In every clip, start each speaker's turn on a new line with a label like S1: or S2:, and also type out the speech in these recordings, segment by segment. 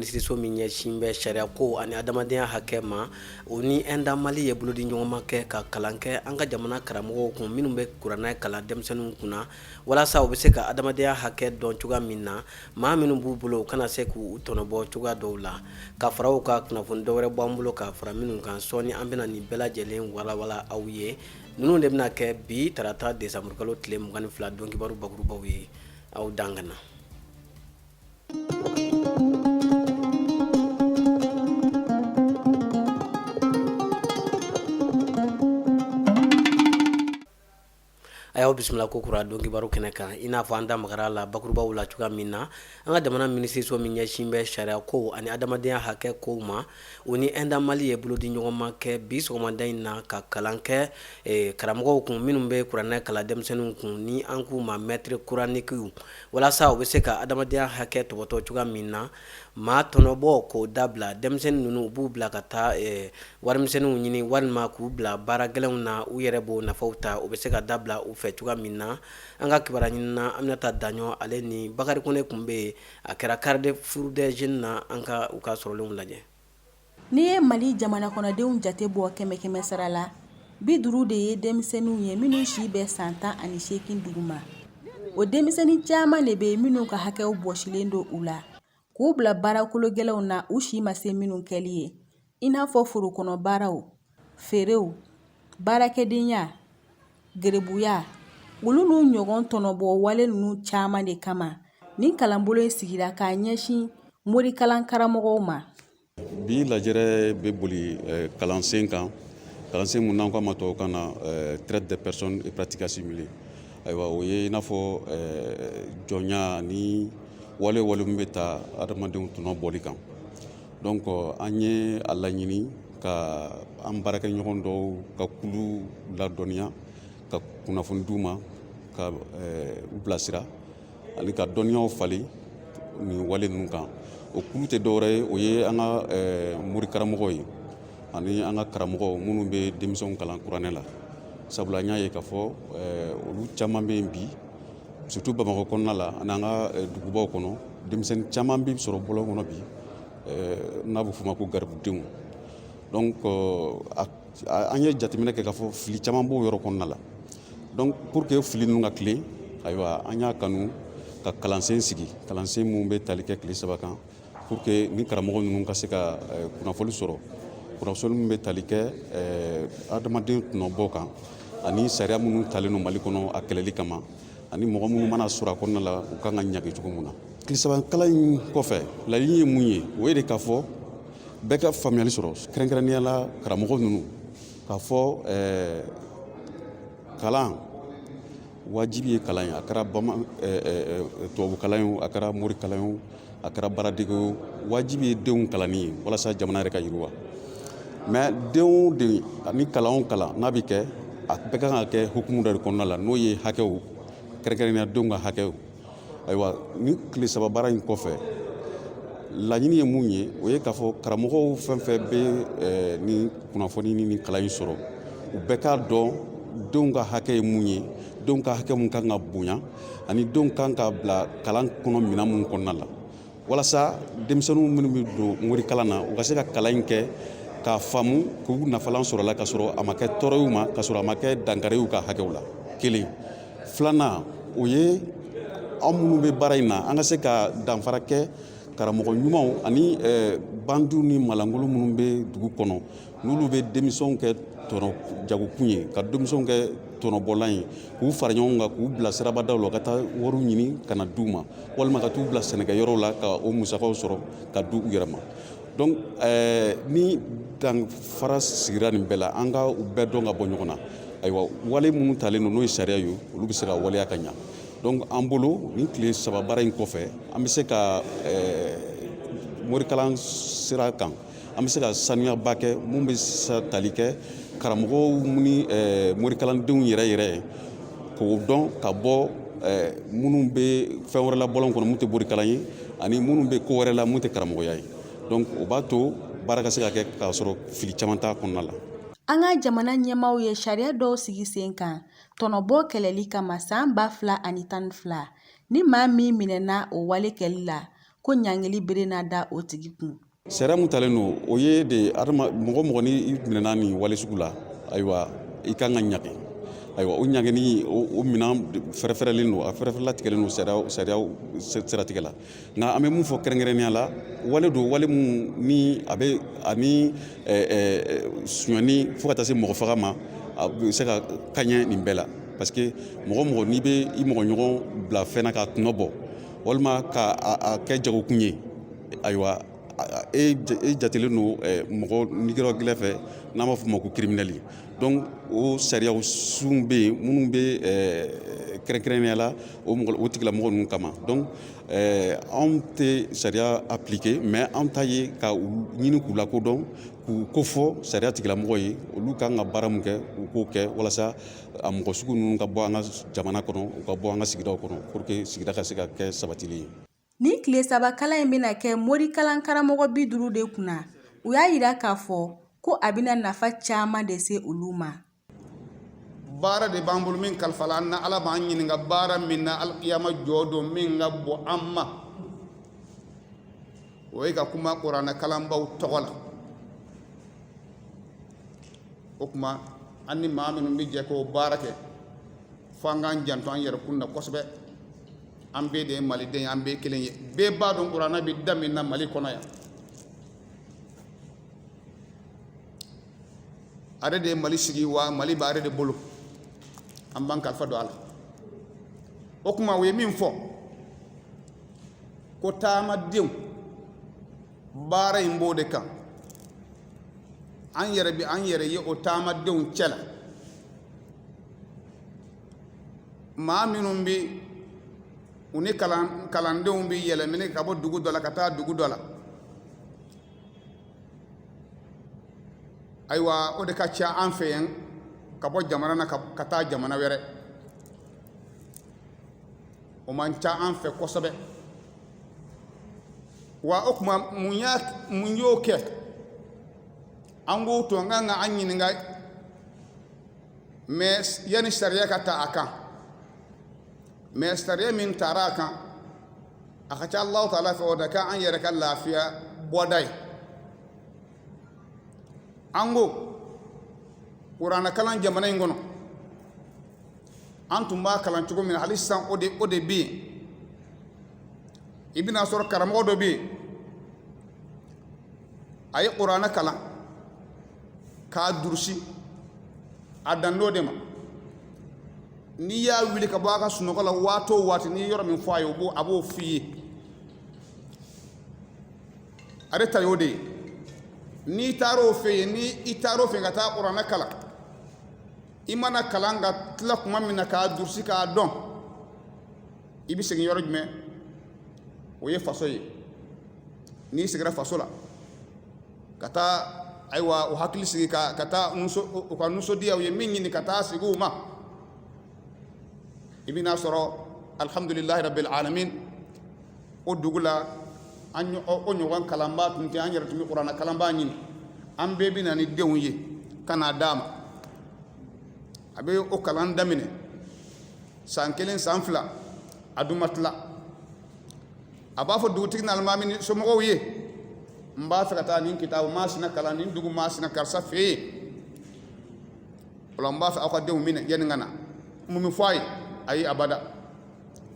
S1: minisiriso min ɲɛsin bɛ sariya ko ani adamadenya hakɛ ma, o ni ENDA Mali ye bolodi ɲɔgɔnma kɛ ka kalan kɛ an ka jamana karamɔgɔw kun minnu bɛ kuranɛ kalan denmisɛnninw kunna, walasa u bɛ se ka adamadenya hakɛ dɔn cogoya min na, maa minnu b'u bolo u kana se k'u tɔnɔbɔ cogoya dɔw la. Ka fara o kan, kunnafoni dɔwɛrɛ b'an bolo ka fara minnu kan, sɔɔni an bɛna nin bɛɛ lajɛlen walawala aw ye. Ninnu de bɛna kɛ bi tarata desanburukalo tile 22 don kibaru bakurubaw ye. Aw dan ka na. A y'aw bisimila ko kura don kibaru kɛnɛ kan. I n'a fɔ an da magara la bakurubaw la cogoya min na, an ka jamana minisiriso min ɲɛsin bɛ sariya kow ani adamadenya hakɛ kow ma, o ni ENDA Mali ye bolodi ɲɔgɔnma kɛ bi sɔgɔmada in na ka kalan kɛ karamɔgɔw kun minnu bɛ kuranɛ kalan denmisɛnninw kun, ni an k'u ma maître coranique, walasa u bɛ se ka adamadenya hakɛ tɔbɔtɔ cogoya min na, maa tɔnɔbɔ k'o dabila. Denmisɛnnin ninnu u b'u bila ka taa warimisɛnninw ɲini walima k'u bila baara gɛlɛnw na, u yɛrɛ b'o nafaw ta, o bɛ se ka dabila u fɛ cogoya min na. An ka kibaruya ɲinina Aminata Daɲɔ, ale ni Bakari Kone tun bɛ yen, a kɛra Carrefour des Jeunes na. An ka u ka sɔrɔlenw lajɛ.
S2: N'i ye Mali jamana kɔnɔdenw jate bɔ kɛmɛ kɛmɛ sara la, 50 de ye denmisɛnninw ye minnu si bɛ san 18 duguma. O denmisɛnnin caman de bɛ yen minnu ka hakɛw bɔsilen don u la, k'u bila baara kologɛlɛnw na u si ma se minnu kɛli ye, i n'a fɔ forokɔnɔ baaraw, feerew, baarakɛdenya, gerebuya, olu n'u ɲɔgɔn tɔnɔbɔ wale ninnu caman de kama nin kalanbolo in sigira k'a ɲɛsin morikalan karamɔgɔw ma.
S3: Bi lajɛrɛ bɛ boli kalansen kan, kalansen mun n'an k'a ma tubabukan na traite des personnes et pratiques assimilées. Ayiwa, o ye i n'a fɔ jɔnya ni wale wale min bɛ ta adamadenw tɔnɔ bɔli kan. Donc an ye a laɲini ka an baarakɛɲɔgɔn dɔw ka kulu ladɔnniya, ka kunnafoni d'u ma, ka u bilasira ani ka dɔnniyaw falen nin wale ninnu kan. O kulu tɛ dɔwɛrɛ ye, o ye an ka mori karamɔgɔw ye ani an ka karamɔgɔw minnu bɛ denmisɛnw kalan kuranɛ la. Sabula an y'a ye k'a fɔ olu caman bɛ yen bi, surtout Bamakɔ kɔnɔna la ani an ka dugubaw kɔnɔ, denmisɛnnin caman bɛ sɔrɔ bɔlɔn kɔnɔ bi n'a bɛ f'o ma ko garibudenw. Donc an ye jateminɛ kɛ k'a fɔ fili caman b'o yɔrɔ kɔnɔna la. Donc pour que fili ninnu ka tilen, ayiwa, an y'a kanu ka kalansen sigi, kalansen mun bɛ tali kɛ tile 3 kan, pour que ni karamɔgɔ ninnu ka se ka kunnafoni sɔrɔ, kunnafoni min bɛ tali kɛ adamaden tɔnɔbɔ kan ani sariya minnu talen don Mali kɔnɔ a kɛlɛli kama, ani mɔgɔ minnu mana sɔrɔ a kɔnɔna la, u kan ka ɲangi cogo min na. Tile 3 kalan in kɔfɛ, laɲini ye mun ye? O ye de k'a fɔ bɛɛ ka faamuyali sɔrɔ, kɛrɛnkɛrɛnnenya la karamɔgɔ ninnu, k'a fɔ kalan wajibi ye kalan ye, a kɛra tubabu kalan ye o, a kɛra mori kalan ye o, a kɛra baaradege o, wajibi ye denw kalanni ye walasa jamana yɛrɛ ka yiriwa. Mais den o den ani kalan o kalan n'a bɛ kɛ, a bɛɛ kan ka kɛ hukumu dɔ de kɔnɔna la, n'o ye hakɛw, kɛrɛnkɛrɛnnenya denw ka hakɛw. Ayiwa, ni tile 3 baara in kɔfɛ, laɲini ye mun ye? O ye k'a fɔ karamɔgɔw fɛn fɛn bɛ ni kunnafoni ni kalan in sɔrɔ, u bɛɛ k'a dɔn denw ka hakɛ ye mun ye, denw ka hakɛ mun kan ka bonya, ani denw kan ka bila kalan kɔnɔ minɛn mun kɔnɔna la, walasa denmisɛnninw minnu bɛ don morikalan na, u ka se ka kalan in kɛ k'a faamu, k'u nafalan sɔrɔ la, ka sɔrɔ a ma kɛ tɔɔrɔ y'u ma, ka sɔrɔ a ma kɛ dankari y'u ka hakɛw la. Kelen filanan, o ye anw minnu bɛ baara in na, an ka se ka danfara kɛ karamɔgɔ ɲumanw ani bandiw ni malangolo minnu bɛ dugu kɔnɔ, n'olu bɛ denmisɛnw kɛ tɔnɔ jagokun ye, ka denmisɛnw kɛ tɔnɔbɔlan ye, k'u fara ɲɔgɔn kan, k'u bila sirabadaw la ka taa wariw ɲini ka na d'u ma, walima ka t'u bila sɛnɛkɛyɔrɔw la ka o musakaw sɔrɔ ka di u yɛrɛ ma. Donc ni danfara sigira nin bɛɛ la, an ka u bɛɛ dɔn ka bɔ ɲɔgɔn na. Ayiwa, wale minnu talen don, n'o ye sariya ye, olu bɛ se ka waleya ka ɲa. Donc an bolo, nin tile 3 baara in kɔfɛ, an bɛ se ka morikalan sira kan, an bɛ se ka sanuyaba kɛ mun bɛ tali kɛ karamɔgɔw ni morikalandenw yɛrɛ yɛrɛ, k'o dɔn ka bɔ minnu bɛ fɛn wɛrɛ la bɔlɔn kɔnɔ mun tɛ morikalan ye, ani minnu bɛ ko wɛrɛ la mun tɛ karamɔgɔya ye. Donc o b'a to baara ka se ka kɛ k'a sɔrɔ fili caman t'a kɔnɔna la.
S2: An ka jamana ɲɛmaaw ye sariya dɔw sigi sen kan tɔnɔbɔ kɛlɛli kama san 2012. Ni maa min minɛna o wale kɛli la, ko ɲangili bere na da o tigi kun.
S3: Sariya mun talen don, o ye de adama mɔgɔ mɔgɔ ni i minɛna nin wale sugu la, ayiwa, i kan ka ɲangi. Ayiwa, o ɲangini, o minɛn fɛrɛfɛrɛlen don, a fɛrɛfɛrɛlatigɛlen don sariya siratigɛ la. Nka an bɛ mun fɔ kɛrɛnkɛrɛnnenya la, wale don, wale mun ni a bɛ ani sonyani fo ka taa se mɔgɔ faga ma, a bɛ se ka kaɲɛ nin bɛɛ la, parce que mɔgɔ mɔgɔ n'i bɛ i mɔgɔ ɲɔgɔn bila fɛn na k'a tɔnɔ bɔ walima ka a kɛ jagokun ye, ayiwa, e jatelen don mɔgɔ nigɛrɛ gɛlɛn fɛ n'an b'a fɔ o ma ko criminel. Donc o sariyaw sun bɛ yen minnu bɛ kɛrɛnkɛrɛnnenya la o mɔgɔ o tigilamɔgɔ ninnu kama. Donc anw tɛ sariya appliquer, mais anw ta ye ka u ɲini k'u lakodɔn, k'u kofɔ sariya tigilamɔgɔ ye, olu kan ka baara mun kɛ, u k'o kɛ walasa a mɔgɔ sugu ninnu ka bɔ an ka jamana kɔnɔ, u ka bɔ an ka sigidaw kɔnɔ, pour que sigida ka se ka kɛ sabatilen ye.
S2: Ni tile 3 kalan in bɛna kɛ morikalan karamɔgɔ 50 de kunna, u y'a yira k'a fɔ ko a bɛna nafa caman de se olu ma.
S4: Baara de b'an bolo min kalifala an na. Ala b'an ɲininka baara min na alikiyama jɔ don, min ka bon an ma, o ye ka kuma kuranɛ kalanbaw tɔgɔ la. O tuma, an ni maa minnu bɛ jɛ k'o baara kɛ, fo an k'an janto an yɛrɛ kun na kosɛbɛ. An bɛɛ de ye maliden ye, an bɛɛ kelen ye. Bɛɛ b'a dɔn kuranɛ bɛ da min na Mali kɔnɔ yan, ale de ye Mali sigi, wa Mali b'ale de bolo. An b'an kalifa don a la. O tuma, u ye min fɔ ko taamadenw, baara in b'o de kan. An yɛrɛ bɛ an yɛrɛ ye o taamadenw cɛ la, maa minnu bɛ u ni kalandenw bɛ yɛlɛmini ka bɔ dugu dɔ la ka taa dugu dɔ la. Ayiwa, o de ka ca an fɛ yan, ka bɔ jamana na ka taa jamana wɛrɛ, o man ca an fɛ kosɛbɛ. Wa o tuma, mun y'o kɛ? An k'o to an kan ka an ɲininka. Mais yanni sariya ka ta a kan, mais sariya min tara a kan, a ka ca Alahu taala fɛ, o da kɛ an yɛrɛ ka lafiya bɔda ye. An ko kuranɛ kalan jamana in kɔnɔ, an tun b'a kalan cogo min na, hali sisan o de bɛ yen. I bɛna sɔrɔ karamɔgɔ dɔ bɛ yen, a ye kuranɛ kalan k'a durusi, a dan d'o de ma. N'i y'a wuli ka bɔ a ka sunɔgɔ la waati o waati, n'i ye yɔrɔ min fɔ a ye, a b'o f'i ye. Ale ta y'o de ye. N'i taara o fɛ yen, ni i taara o fɛ ka taa kuranɛ kalan, i mana kalan ka tila tuma min na k'a durusi k'a dɔn, i bɛ segin yɔrɔ jumɛn? O ye faso ye. N'i seginna faso la ka taa, ayiwa, o hakili sigi ka taa u ka nisɔndiya, u ye min ɲini ka taa sigi u ma, i bɛna sɔrɔ, alhamdulilahi rabbil alamin, o dugu la, an o ɲɔgɔn kalanbaa tun tɛ. An yɛrɛ tun bɛ kuranɛ kalanbaa ɲini. An bɛɛ bɛ na ni denw ye ka n'a d'a ma. A bɛ o kalan daminɛ san 1, san 2, a dun ma tila, a b'a fɔ dugutigi n'alimami ni somɔgɔw ye: "N b'a fɛ ka taa nin kitabu masina kalan nin dugu masina karisa fɛ yen. O la, n b'a fɛ aw ka denw minɛ yanni ka na." Mun bɛ fɔ a ye? Ayi, abada,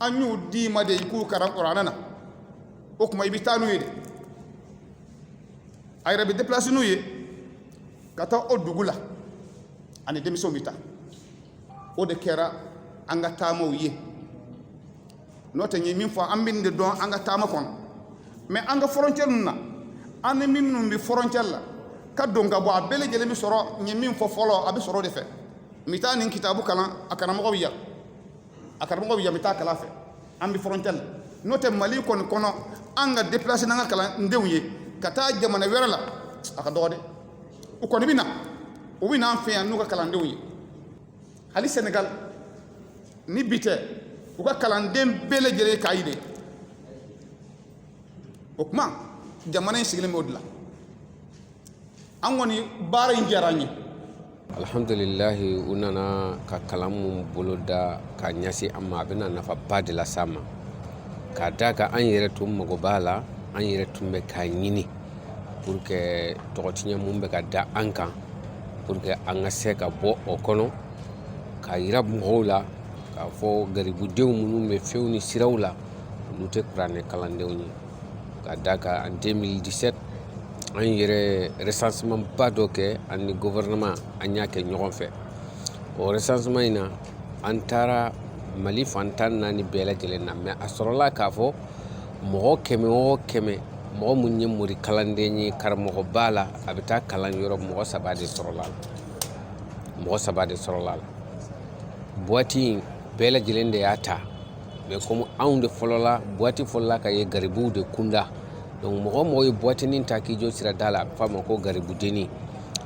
S4: an y'u d'i ma de i k'u karan kuranɛ na. O tuma, i bɛ taa n'u ye de. A yɛrɛ bɛ déplacer n'u ye ka taa o dugu la, ani denmisɛnw bɛ taa. O de kɛra an ka taamaw ye. N'o tɛ, n ye min fɔ, an bɛ nin de dɔn an ka taama kɔnɔ. Mais an ka frontière ninnu na, an ni minnu bɛ frontière la ka don ka bɔ, a bɛɛ lajɛlen bɛ sɔrɔ. N ye min fɔ fɔlɔ, a bɛ sɔrɔ o de fɛ. N bɛ taa nin kitabu kalan, a karamɔgɔ bɛ yan, a karamɔgɔ bɛ yan, n bɛ taa kalan fɛ. An bɛ frontière la. N'o tɛ, Mali kɔni kɔnɔ, an ka déplacer n'an ka kalandenw ye ka taa jamana wɛrɛ la, a ka dɔgɔ dɛ. U kɔni bɛ na, u bɛ na an fɛ yan n'u ka kalandenw ye. Hali Sénégal ni bi tɛ, u ka kalanden bɛɛ lajɛlen k'a ye de. O tuma, jamana in sigilen b'o de la. An kɔni, baara in diyara an ye.
S5: Alhamdulilahi, u nana ka kalan mun boloda ka ɲɛsin an ma, a bɛna nafaba de las'an ma. K'a d'a kan, an yɛrɛ tun mago b'a la, an yɛrɛ tun bɛ k'a ɲini pour que tɔgɔtiɲɛ mun bɛ ka da an kan, pour que an ka se ka bɔ o kɔnɔ, k'a yira mɔgɔw la k'a fɔ garibudenw minnu bɛ fɛnw ni siraw la, olu tɛ kuranɛ kalandenw ye. Ka d'a kan, en 2017, an yɛrɛ recensement ba dɔ kɛ, an ni gouvernement, an y'a kɛ ɲɔgɔn fɛ. O recensement in na, an taara Mali fan 14 bɛɛ lajɛlen na, mais a sɔrɔla k'a fɔ mɔgɔ 100 o 100, mɔgɔ mun ye mori kalanden ye, karamɔgɔ b'a la, a bɛ taa kalan yɔrɔ, mɔgɔ saba de sɔrɔla la, mɔgɔ saba de sɔrɔla la. Boîte in bɛɛ lajɛlen de y'a ta, mais komi anw de fɔlɔla, boîte fɔlɔla ka ye garibuw de kunda. Donc mɔgɔ o mɔgɔ ye boîte ta k'i jɔ sirada la, a bɛ fɔ a ma ko garibudenni.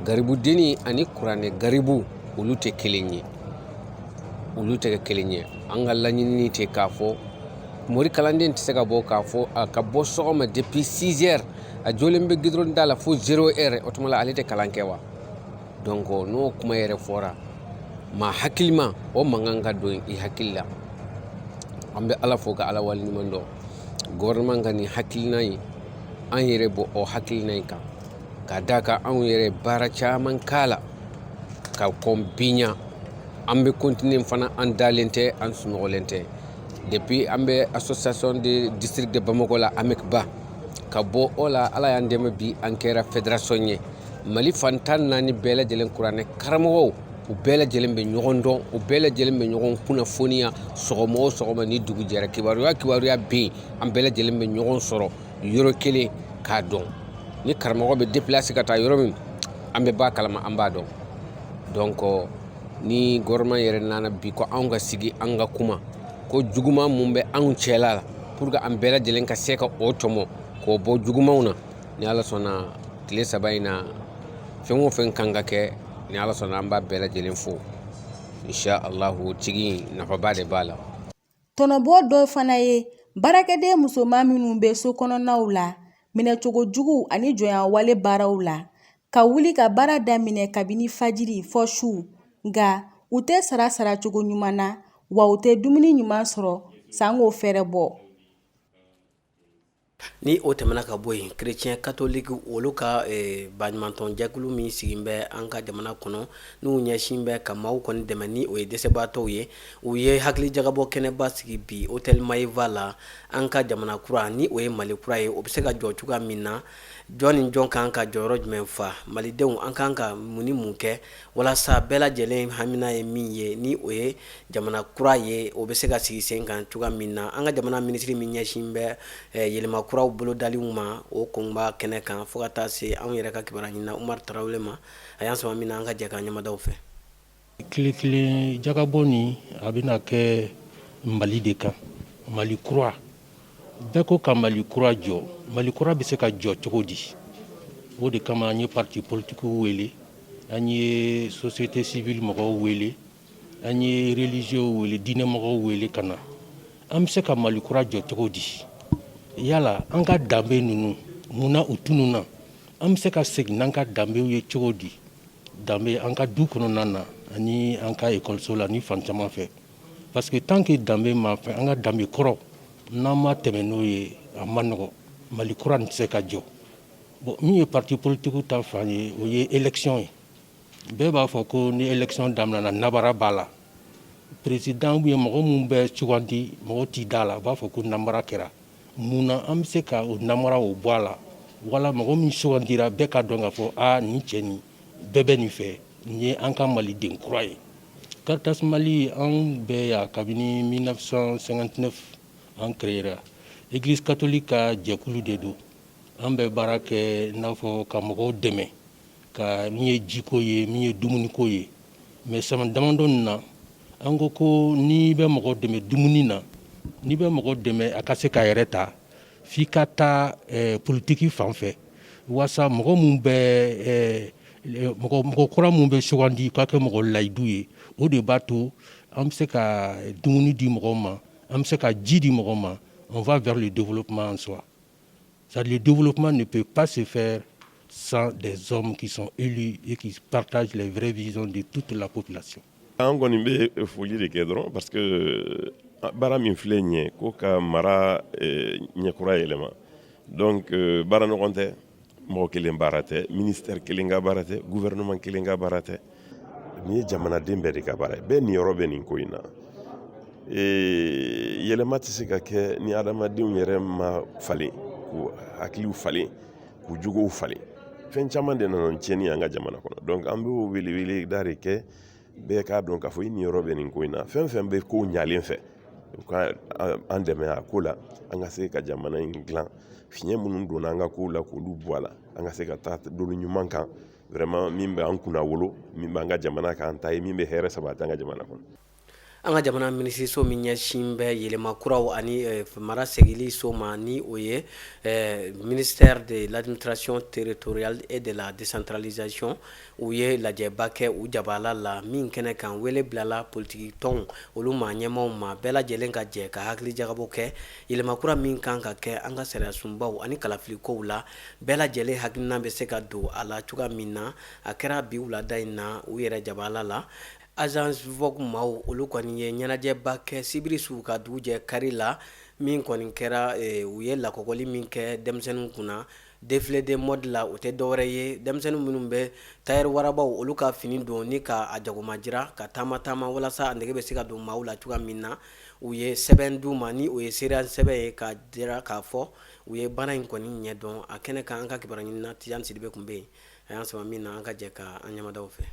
S5: Garibudenni ani kuranɛ garibu, olu tɛ kelen ye, olu tɛ kɛ kelen ye. An ka laɲini tɛ k'a fɔ mori kalanden tɛ se ka bɔ k'a fɔ a ka bɔ sɔgɔma depuis 6 heures, a jɔlen bɛ goudron da la fo 0 heure, o tuma la ale tɛ kalan kɛ wa? Donc n'o kuma yɛrɛ fɔra, maa hakilima, o mankan ka don i hakili la. An bɛ Ala fo ka Ala waleɲuman dɔn gouvernement ka nin hakilina ye. An yɛrɛ bɔ o hakilina in kan, ka d'a kan anw yɛrɛ baara caman k'a la ka kɔn bi ɲa. An bɛ continuer fana, an dalen tɛ, an sunɔgɔlen tɛ. Depuis an bɛ association de district de Bamako la, AMECBA, ka bɔ o la, Ala y'an dɛmɛ, bi an kɛra fédération ye. Mali fan 14 bɛɛ lajɛlen kuranɛ karamɔgɔw, u bɛɛ lajɛlen bɛ ɲɔgɔn dɔn, u bɛɛ lajɛlen bɛ ɲɔgɔn kunnafoniya. Sɔgɔma o sɔgɔma ni dugu jɛra, kibaruya kibaruya bɛ yen, an bɛɛ lajɛlen bɛ ɲɔgɔn sɔrɔ yɔrɔ kelen k'a dɔn. Ni karamɔgɔ bɛ déplacer ka taa yɔrɔ min, an bɛ b'a kalama, an b'a dɔn. Donc ni gouvernement yɛrɛ nana bi ko anw ka sigi, an ka kuma ko juguman mun bɛ anw cɛla la, pour que an bɛɛ lajɛlen ka se ka o tɔmɔ k'o bɔ jugumanw na, ni Ala sɔnna, tile 3 in na, fɛn o fɛn kan ka kɛ, ni Ala sɔnna, an b'a bɛɛ lajɛlen fo, insha Allahu. Tigi nafaba de b'a la.
S2: Tɔnɔbɔ dɔ fana ye baarakɛden musoman minnu bɛ so kɔnɔnaw la, minɛcogo jugu ani jɔnyawale baaraw la, ka wuli ka baara daminɛ kabini fajiri fɔ su, nka u tɛ sara saracogo ɲuman na, wa u tɛ dumuni ɲuman sɔrɔ sanko fɛɛrɛ bɔ.
S1: Ni o tɛmɛna ka bɔ yen, chrétien catholique, olu ka baɲumantɔnjɛkulu min sigin bɛ an ka jamana kɔnɔ, n'u ɲɛsin bɛ ka maaw kɔni dɛmɛ, ni o ye dɛsɛbaatɔw ye, u ye hakili jagabɔ kɛnɛba sigi bi hôtel Maeva la. An ka jamana kura, ni o ye Mali kura ye, o bɛ se ka jɔ cogoya min na, jɔn ni jɔn kan ka jɔyɔrɔ jumɛn fa, malidenw, an kan ka mun ni mun kɛ walasa bɛɛ lajɛlen hamina ye min ye, ni o ye jamana kura ye, o bɛ se ka sigi sen kan cogoya min na. An ka jamana minisiri min ɲɛsin bɛ yɛlɛma kuraw bolodaliw ma, o kunba kɛnɛ kan, fo ka taa se anw yɛrɛ ka kibaruya ɲinina Umaru Tarawele ma, a y'an sama min na, an ka jɛ k'an ɲɛmadaw fɛ.
S6: Tile kelen jagabɔ nin, a bɛna kɛ Mali de kan, Mali kura. Bɛɛ ko ka Mali kura jɔ. Mali kura bɛ se ka jɔ cogo di? O de kama an ye parti politiques wele, an ye société civile mɔgɔw wele, an ye religieux wele, diinɛ mɔgɔw wele ka na. An bɛ se ka Mali kura jɔ cogo di? Yala an ka danbe ninnu, munna u tununna? An bɛ se ka segin n'an ka danbew ye cogo di? Danbe an ka du kɔnɔna na ani an ka ekɔliso la ni fan caman fɛ, parce que tant que danbe ma fɛn, an ka danbe kɔrɔ, n'an ma tɛmɛ n'o ye, a ma nɔgɔ, Mali kura nin tɛ se ka jɔ. Bon, min ye parti politique ta fan ye, o ye élection ye. Bɛɛ b'a fɔ ko ni élection daminɛna, nabara b'a la. Président ou bien mɔgɔ min bɛ sugandi, mɔgɔ t'i da la, u b'a fɔ ko namara kɛra. Mun na an bɛ se ka o namara o bɔ a la, wala mɔgɔ min sugandira, bɛɛ ka dɔn k'a fɔ aa, nin cɛ nin, bɛɛ bɛ nin fɛ, nin ye an ka maliden kura ye? Caritas Mali, an bɛɛ yan kabini 1959 an créera. Église catholique ka jɛkulu de don. An bɛ baara kɛ n'a fɔ ka mɔgɔw dɛmɛ, ka min ye jiko ye, min ye dumuniko ye. Mais san damadɔ nin na, an ko ko n'i bɛ mɔgɔ dɛmɛ dumuni na, n'i bɛ mɔgɔ dɛmɛ a ka se k'a yɛrɛ ta, f'i ka taa politiki fan fɛ, walasa mɔgɔ min bɛ mɔgɔ kura min bɛ sugandi k'a kɛ mɔgɔ layidu ye, o de b'a to an bɛ se ka dumuni di mɔgɔw ma, an bɛ se ka ji di mɔgɔw ma. On va vers le développement en soi. C'est-à-dire, le développement ne peut pas se faire sans des hommes qui sont élus et qui partagent les vraies visions de toute la population.
S7: An kɔni bɛ foli de kɛ dɔrɔn, parce que Baara min filɛ nin ye ko ka mara ɲɛkura yɛlɛma, donc baara ɲɔgɔn tɛ, mɔgɔ kelen baara tɛ, ministère kelen ka baara tɛ, gouvernement kelen ka baara tɛ. Nin ye jamanaden bɛɛ de ka baara ye, bɛɛ niyɔrɔ bɛ nin ko in na. Yɛlɛma tɛ se ka kɛ ni adamadenw yɛrɛ ma falen, k'u hakiliw falen, k'u jogow falen. Fɛn caman de nana tiɲɛni an ka jamana kɔnɔ. Donc an b'o welewele da de kɛ, bɛɛ k'a dɔn k'a fɔ i niyɔrɔ bɛ nin ko in na. Fɛn fɛn bɛ ko ɲalen fɛ, u ka an dɛmɛ a ko la, an ka se ka jamana in dilan. Fiɲɛ minnu donna an ka kow la, k'olu bɔ a la, an ka se ka taa don ɲuman kan vraiment, min bɛ an kunna wolo, min b'an ka jamana k'an ta ye, min bɛ hɛrɛ sabati an ka jamana kɔnɔ.
S1: An ka jamana minisiriso min ɲɛsin bɛ yɛlɛma kuraw ani mara segili so ma, ni o ye ministère de l'administration territoriale et de la décentralisation, u ye lajɛba kɛ u jabala la min kɛnɛ kan, wele bilala politiki tɔnw olu ma ɲɛmaw ma, bɛɛ lajɛlen ka jɛ ka hakili jagabɔ kɛ yɛlɛma kura min kan ka kɛ an ka sariyasunbaw ani kalafiliko la, bɛɛ lajɛlen hakilina bɛ se ka don a la cogoya min na. A kɛra bi wulada in na u yɛrɛ jabala la. Agence Vogue maaw, olu kɔni ye ɲɛnajɛba kɛ sibiri su ka dugu jɛ kari la. Min kɔni kɛra, u ye lakɔkɔli min kɛ denmisɛnninw kunna défilé de mode la, o tɛ dɔwɛrɛ ye denmisɛnnin minnu bɛ tailleur warabaw olu ka fini don ni ka a jagoma jira ka taama taama walasa a nege bɛ se ka don maaw la cogoya min na. U ye sɛbɛn d'u ma, ni o ye seereya sɛbɛn ye, ka jira k'a fɔ u ye baara in kɔni ɲɛdɔn. A kɛnɛ kan, an ka kibaruya ɲinina Tijani Sidibe tun bɛ yen, a y'an sama min na, an ka jɛ ka an ɲamadaw fɛ.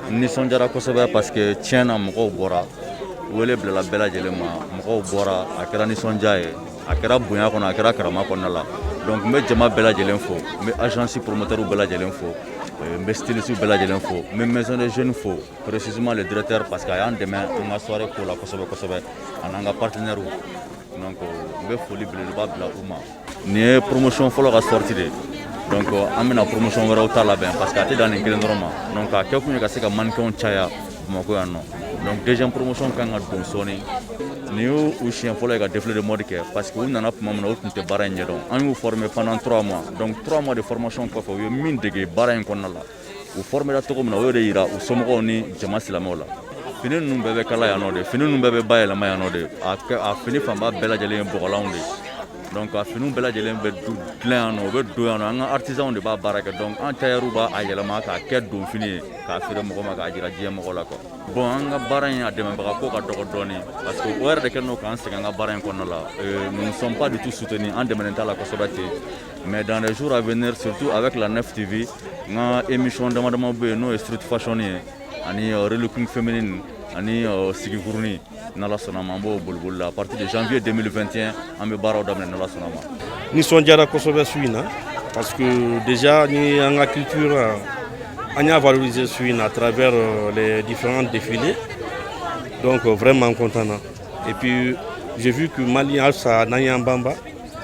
S8: Nisɔndiyara kosɛbɛ parce que tiɲɛ na, mɔgɔw bɔra, wele bilala bɛɛ lajɛlen ma, mɔgɔw bɔra. A kɛra nisɔndiya ye, a kɛra bonya kɔnɔ, a kɛra karama kɔnɔna la. Donc n bɛ jama bɛɛ lajɛlen fo, n bɛ agence promoteur bɛɛ lajɛlen fo, n bɛ styliste bɛɛ lajɛlen fo, n bɛ maison des jeunes fo, précisément le directeur, parce que a y'an dɛmɛ an ka soirée ko la kosɛbɛ kosɛbɛ, ani an ka partenaires. Donc n bɛ foli belebeleba bila u ma. Nin ye promotion fɔlɔ ka sortie de. Donc an bɛna promotion wɛrɛw ta labɛn, parce que a tɛ dan nin kelen dɔrɔn ma. Donc a kɛ kun ye ka se ka mannequinw caya Bamakɔ yan nɔ. Donc deuxième promotion kan ka don sɔɔni. Nin y'u u siɲɛ fɔlɔ ye ka défilé de mode kɛ, parce que u nana tuma min na, u tun tɛ baara in ɲɛdɔn. An y'u former pendant 3 mois. Donc 3 mois de formation kɔfɛ, u ye min dege baara in kɔnɔna la, u formera cogo min na, o y'o de yira u somɔgɔw ni jama silamɛw la. Fini ninnu bɛɛ bɛ kala yan nɔ de, fini ninnu bɛɛ bɛ bayɛlɛma yan nɔ de. A fini fanba bɛɛ lajɛlen ye bɔgɔlanw de. Donc a finiw bɛɛ lajɛlen bɛ dilan yan nɔ, u bɛ don yan nɔ. An ka artisanw de b'a baara kɛ. Donc an tailleur b'a a yɛlɛma k'a kɛ donfini ye, k'a feere mɔgɔ ma, k'a jira diɲɛ mɔgɔ la quoi. Bon, an ka baara in, a dɛmɛbaga ko ka dɔgɔ dɔɔni, parce que o yɛrɛ de kɛlen don k'an sɛgɛn an ka baara in kɔnɔna la. Nous ne sommes pas du tout soutenus, an dɛmɛnen t'a la kosɛbɛ ten. Mais dans les jours à venir, surtout avec la 9 TV, n ka émission dama dama bɛ yen, n'o ye street fashion ye ani relooking féminine ani sigikurunin, n'Ala sɔnna ma, an b'o boliboli la. À partir de janvier 2021, an bɛ baaraw daminɛ, n'Ala sɔnna ma.
S9: Nisɔndiyara kosɛbɛ su in na, parce que déjà ni an ka culture, an y'a valoriser su in na à travers les différents défilés. Donc vraiment content na. Et puis j'ai vu que Mali halisa, n'an y'an banba,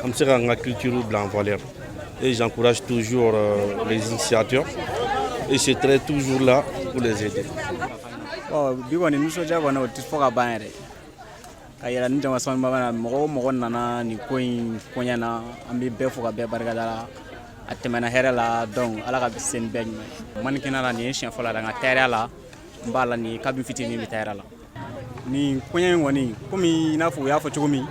S9: an bɛ se k'an ka culture bila en valeur. Et j'encourage toujours les initiateurs et je serai toujours là pour les aider.
S10: Bon, bi kɔni nisɔndiya kɔni, o tɛ fɔ ka ban yɛrɛ. Ka yɛlɛ ni jama sanuba na, mɔgɔ o mɔgɔ nana nin ko in koɲɛ na, an bɛ bɛɛ fo ka bɛɛ barikada la. A tɛmɛna hɛrɛ la. Donc Ala ka se ni bɛɛ ɲuman ye. Mannequinat la, nin ye siɲɛ fɔlɔ la. Nka tailleur la, n b'a la nin ye kabi fitinin bɛ tailleur la. Nin koɲɛ in kɔni, komi i n'a fɔ u y'a fɔ cogo min,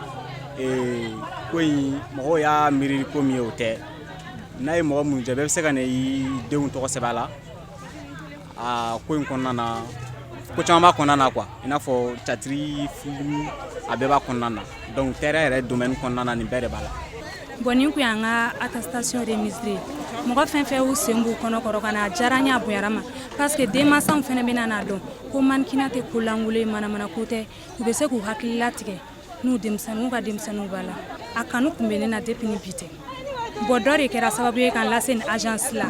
S10: ko in mɔgɔw y'a miiri ko min ye, o tɛ. N'a ye mɔgɔ minnu jɛ, bɛɛ bɛ se ka na i denw tɔgɔ sɛbɛn a la. A ko in kɔnɔna na, ko caman b'a kɔnɔna na quoi, i n'a fɔ théâtre, film, a bɛɛ b'a kɔnɔna na. Donc tailleur yɛrɛ domaine kɔnɔna na, nin bɛɛ de b'a la.
S11: Bon, nin kun y'an ka attestation remise ye. Mɔgɔ fɛn fɛn y'u sen b'u kɔnɔ kɔrɔ ka na, a diyara n ye, a bonyara ma, parce que denmansaw fɛnɛ bɛna n'a dɔn ko mannequinat tɛ ko lankolon ye, manamana ko tɛ. U bɛ se k'u hakili latigɛ n'u denmisɛnninw ka denmisɛnninw b'a la. A kanu tun bɛ ne na depuis ni bi tɛ. Bon, dɔ de kɛra sababu ye ka n lase nin agence la.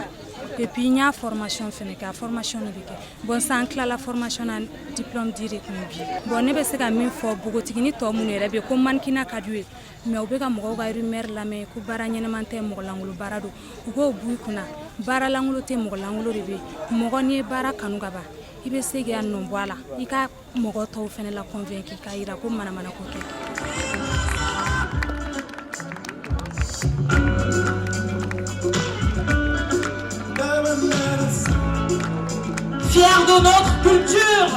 S11: Et puis n y'a formation fɛnɛ kɛ, a formation de bɛ kɛ. Bon, sisan n tilala formation na, diplôme di de tun ye bi. Bon, ne bɛ se ka min fɔ npogotigini tɔ minnu yɛrɛ bɛ yen ko mannequinat ka d'u ye, mais u bɛ ka mɔgɔw ka rumeur lamɛn ko baara ɲɛnɛman tɛ, mɔgɔ lankolon baara don, u k'o b'u kunna. Baara lankolon tɛ, mɔgɔ lankolon de bɛ yen. Mɔgɔ n'i ye baara kanu ka ban, i bɛ se k'i nɔ bɔ a la, i ka mɔgɔ tɔw fɛnɛ la convaincre k'a yira ko manamana ko tɛ.
S12: Fiers de notre culture.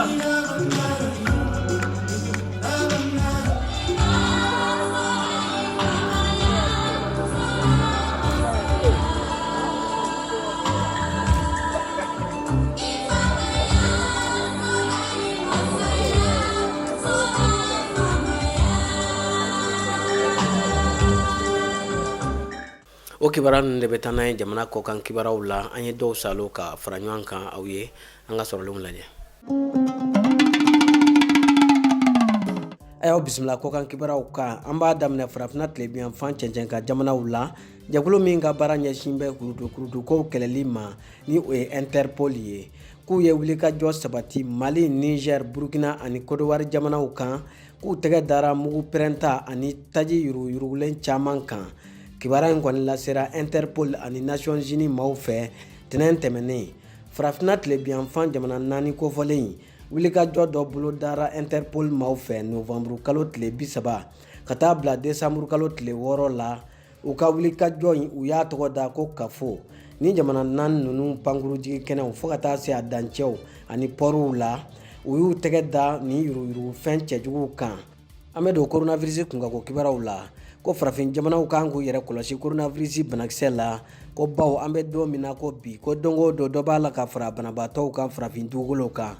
S1: O kibaruya ninnu de bɛ taa n'an ye jamana kɔkan kibaruyaw la. An ye dɔw salo ka fara ɲɔgɔn kan aw ye, an ka sɔrɔlenw lajɛ. A y'aw bisimila kɔkan kibaruyaw kan. An b'a daminɛ farafinna tilebinyanfan cɛncɛn kan jamanaw la. Jɛkulu min ka baara ɲɛsin bɛ kurutukurutukow kɛlɛli ma, ni o ye Interpol ye, k'u ye wulikajɔ sabati Mali, Niger, Burkina ani Kodowari jamanaw kan, k'u tɛgɛ dara mugu pɛrɛnta ani taji yuruguyurugulen caman kan. Kibaruya in kɔni lasera Interpol ani Nations Unies maaw fɛ tɛnɛn tɛmɛnen. Farafinna tilebinyanfan jamana naani kofɔlen in, wulikajɔ dɔ bolodara Interpol maaw fɛ novanburu kalo tile 30 ka taa bila desanburu kalo tile 6 la. U ka wulikajɔ in, u y'a tɔgɔ da ko Kafo. Ni jamana naani ninnu pankurujigi kɛnɛw fo ka taa se a dancɛw ani pɔriw la, u y'u tɛgɛ da nin yuruguyurugufɛn cɛjuguw kan. An bɛ don coronavirus kunkanko kibaruyaw la, ko farafin jamanaw kan k'u yɛrɛ kɔlɔsi coronavirus banakisɛ la, ko bawo an bɛ don min na ko bi, ko don o don dɔ b'a la ka fara banabaatɔw kan farafin dugukolo kan.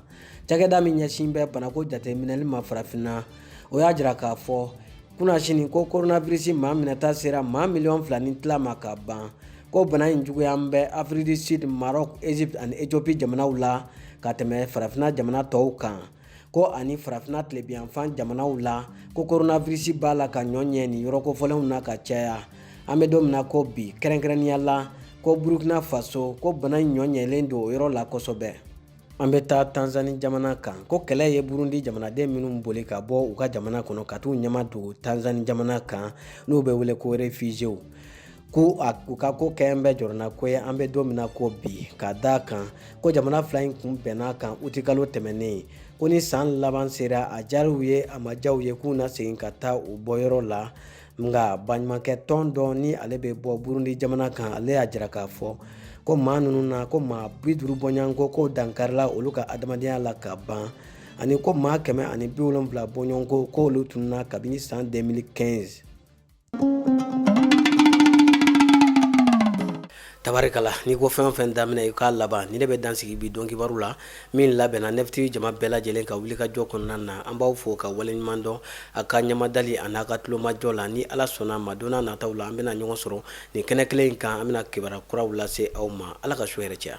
S1: Cakɛda min ɲɛsin bɛ banako jateminɛli ma farafinna, o y'a jira k'a fɔ kunasini ko coronavirus maa minɛta sera maa miliyɔn 2 ni tila ma ka ban, ko bana in juguya bɛ Afrique du Sud, Maroc, Egypte ani Ethiopie jamanaw la ka tɛmɛ farafinna jamana tɔw kan, ko ani farafinna tilebinyanfan jamanaw la, ko coronavirus b'a la ka ɲɔ ɲɛ nin yɔrɔ kofɔlenw na ka caya an bɛ don min na ko bi, kɛrɛnkɛrɛnnenya la ko Burkina Faso, ko bana in ɲɔ ɲɛlen don o yɔrɔ la kosɛbɛ. An bɛ taa Tanzanie jamana kan, ko kɛlɛ ye Burundi jamanaden minnu boli ka bɔ u ka jamana kɔnɔ ka t'u ɲɛma dogo Tanzanie jamana kan, n'u bɛ wele ko réfugiés, ko u ka ko kɛlen bɛ jɔrɔnako ye an bɛ don min na ko bi, ka da kan ko jamana fila in kun bɛnna kan utikalo tɛmɛnen, ko ni san laban sera, a diyara u ye, a ma diya u ye, k'u na segin ka taa u bɔyɔrɔ la. Nka baɲumankɛ tɔn dɔ ni ale bɛ bɔ Burundi jamana kan, ale y'a jira k'a fɔ ko maa ninnu na, ko maa 50 bɔɲɔgɔnko ko dankarila olu ka adamadenya la ka ban, ani ko maa 170 bɔɲɔgɔnko k'olu tununna kabini san 2015. Tabarikala, n'i ko fɛn o fɛn daminɛ i k'a laban, ni ne bɛ dan sigi bi don kibaru la min labɛnna Nef TV jama bɛɛ lajɛlen ka wulikajɔ kɔnɔna na. An b'aw fo ka waleɲuman dɔn a ka ɲamadali a n'a ka tulomajɔ la. Ni Ala sɔnna ma, don nataw la an bɛna ɲɔgɔn sɔrɔ nin kɛnɛ kelen in kan, an bɛna kibaruya kuraw lase aw ma. Ala ka su hɛrɛ caya.